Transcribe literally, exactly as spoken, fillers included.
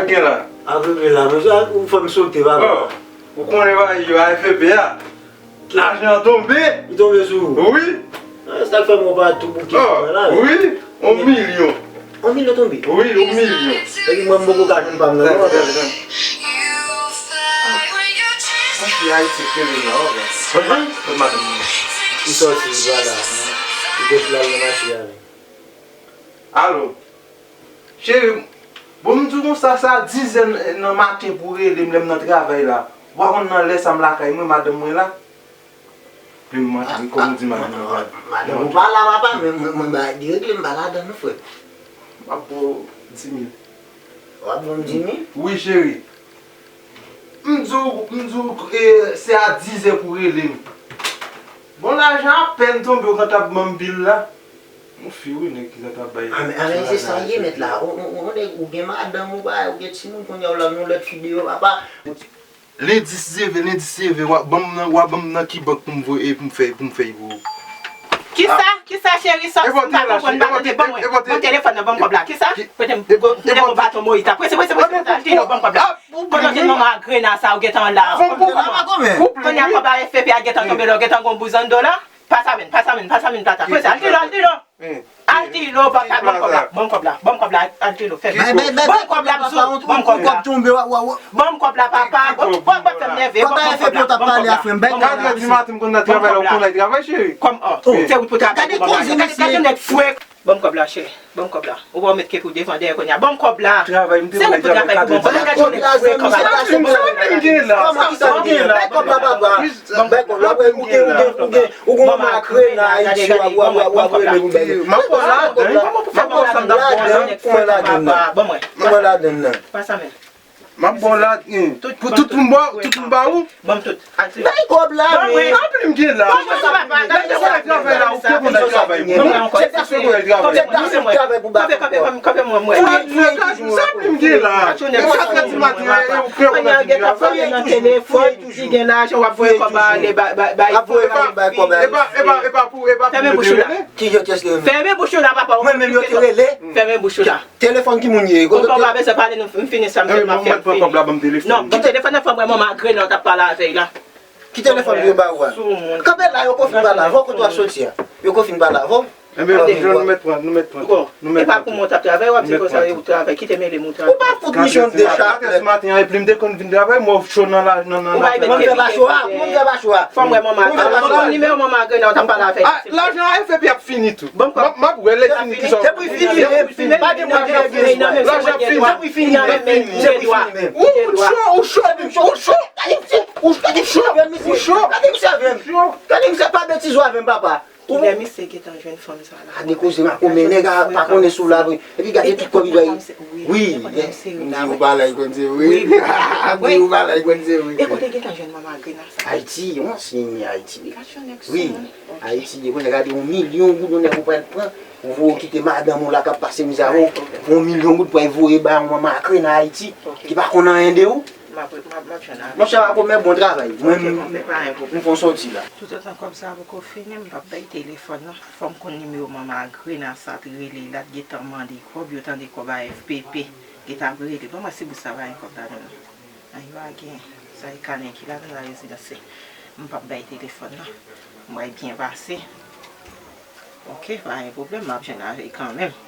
Gen la. Avle vle la, men sa ou fè m sote, papa. Oh, ou konnen bagay yo, A F P a. Lajan an tonbe. Li tonbe sou ou? Wi. Ah, sa k fè mwen pa tou bouke la. Oh, wi, yon milyon. Yon milyon tonbe? Wi, yon milyon. Epi mwen, m poko ka jwenn pa m nan, non, papa. Yon fi Ayiti k rele m la, wè. Kot madanm mwen? Li sòti, li pa la. Li te pral nan mache a. Alo. Cheri, bon, m di w konsa, se a dizè nan maten pou w rele m lè m nan travay la. Ou pa konn nan lè sa m lakay mwen, madanm mwen la. Epi m antre, kòm ou di madanm mwen pa la. Madanm ou pa la, papa, men mwen, mwen ba deregle, m pa ladan non, frè. M ap ba w di mil. W ap ban m di mil? Wi, cheri. M di w, m di w, e, se a dizè pou w rele m. Bon, lajan apèn tonbe, ou gentan ap ban m bil la. Yon fi, wi, nèg ki gentan bay ti lajan a cheri. Ah, men, ah, men se sa l ye, mèt la. Ou, ou, ou, ou nèg, ou gen madanm, ou pa, ou gen timoun, kounye a w la nan yon lòt fi deyò, papa. Lendi si Dye vle, lendi si Dye vle, w a ban m nan, w a ban m nan ki bank pou m voye, pou m fè, pou m fè l pou ou. Kisa? Kisa, cheri? Sa m pa konprann, m pa tande. Ban mwen, ban m telefòn nan, ban m kòb la. Kisa? Prete m, prete m yon baton Moyiz la. Prese, prese, prese, prese, al tire, ban m kòb la. Kote w jwenn manman agrena sa ou gentan la? Ban m kòb la. Kounye a kòb A F P a gentan tonbe la, ou gentan gon bouzando la. Pase a men, pase a men, pase a men plata. Prese, al tire, al tire. Al tire, ban m kòb la, ban m kòb la, ban m kòb la, al tire, fè. Ban m kòb la, m di w, ban m kòb la. Ban m kòb la, papa. Ou pa fè m nève, ban m kòb la, ban m kòb la. Katrè di maten, m konn nan travay la, ou konn al travay, cheri. Kòm, oh, se ou pou travay pou mwen. Gade koze, gade nèg fre. Ban m kòb la, cheri. Ban m kòb la. Ou pa w met kepi w devan dèyè kounye a. Ban m kòb la. Travay, m te konn al travay katrè di maten. Gade nèg fre, kòman. Sa m gen la? Sa m gen la? Bay kòb la, papa. Bay kòb la, ou gen, ou gen, ou gen, ou gen manman agrena Ayiti, w ap, w ap, w ap, w ap rele pou bay. M ap ba w ladan, m ap ba w sa m t ap ba w la. Kòman ladann nan? Pase a men. M ap ba w la, eh, pou tout moun ba, tout moun ba ou? Ban m tout. Bay kòb la, men. Tanpri, m gen la. Ban mwen sa, papa. Gade sa travay la, ou te konn travay. Ban mwen ankò. Se sa se konn travay. Se sa se konn travay pou ba. Kanpe, kanpe, kanpe, kanpe, mwen, mwen. Tanpri, m gen la. Sa pou m gen la? Sa fè di maten, eh, ou te konn travay. Fouye toujou. Li gen lajan, w ap voye kòb ba, ba, ba, ba. Ap voye kòb, bay kòb la. E pa, e pa, e pa pou, e pa pou yo te rele? Ki yo te rele? Fèmen bouch ou la, papa. Mwen menm yo te rele? Fèmen bouch ou la. Telefòn ki moun ye? Ou pa bezwen pale, nou, m fini sa, m fè m ap fè. Mwen pran kòb la, ban m telefòn. Non, ban m telefòn nan, fè m wè manman agrena w t ap pale avè l la. Ki telefòn yo ba ou a? Kanpe la, yo ko fin pale avè w, kote w ap soti a? Yo ko fin pale avè w? Enben, nou mèt pran, nou mèt pran, nou mèt pran. E pa pou mwen w t ap travay, w ap di konsa, ou travay, kite mele m ou travay. Ou pa fout misyon de chat. Katrè di maten an, epi m te konn vin travay, mwen cho nan la, nan, nan. Ou pa mete moun fè pa cho a, moun fè pa cho a. Fò m wè manman agrena, nimewo manman agrena, w t ap pale avè l. Lajan A F P ap fini tou. Ban m kòb. M ap wè lè fini ki sa. Depi fini, depi fini, pa gen moun ki fini. Lajan fini. Depi fini, depi fini, depi fini. Ou cho, ou cho, ou cho. Gade misye, gade misye avè m. Gade misye pa betize avè m, papa. Kilè misye gentan jwenn fanm sa la? Gade koze makomè, nèg a pa konnen sou la vre. Epi gade tout kòb li bay. Wi, m di ou pa la, li konn se vre. M di ou pa la, li konn se vre. E kote gentan jwenn manman agrena sa? Ayiti, yon ansyen Ayiti. Wi. Ayiti, depi w gade yon milyon goud, yon nèg ou pral pran, ou voye w kite madanm ou la k ap pase mizè avè w, yon milyon goud pou al voye ba yon manman agrena Ayiti, ki pa konn anyen de ou. M ap, m ap, m ap jwenn avè w. Monchè, makomè, bon travay. Mwen, m fè yon sòti la. Toutotan kòb sa a poko fini, m p ap bay telefòn nan. Fò m konn nimewo manman agrena sa, t rele la, t gentan mande kòb, yo tande kòb A F P P. Gentan ap rele. Ban m wè si bout sa pa gen kòb ladan l. An, yo a gen, sa e kanè ki ladan la rezidans se. M p ap bay telefòn nan. M pral byen pase. Oke, pa gen pwoblèm, m ap jwenn avè l kanmenm.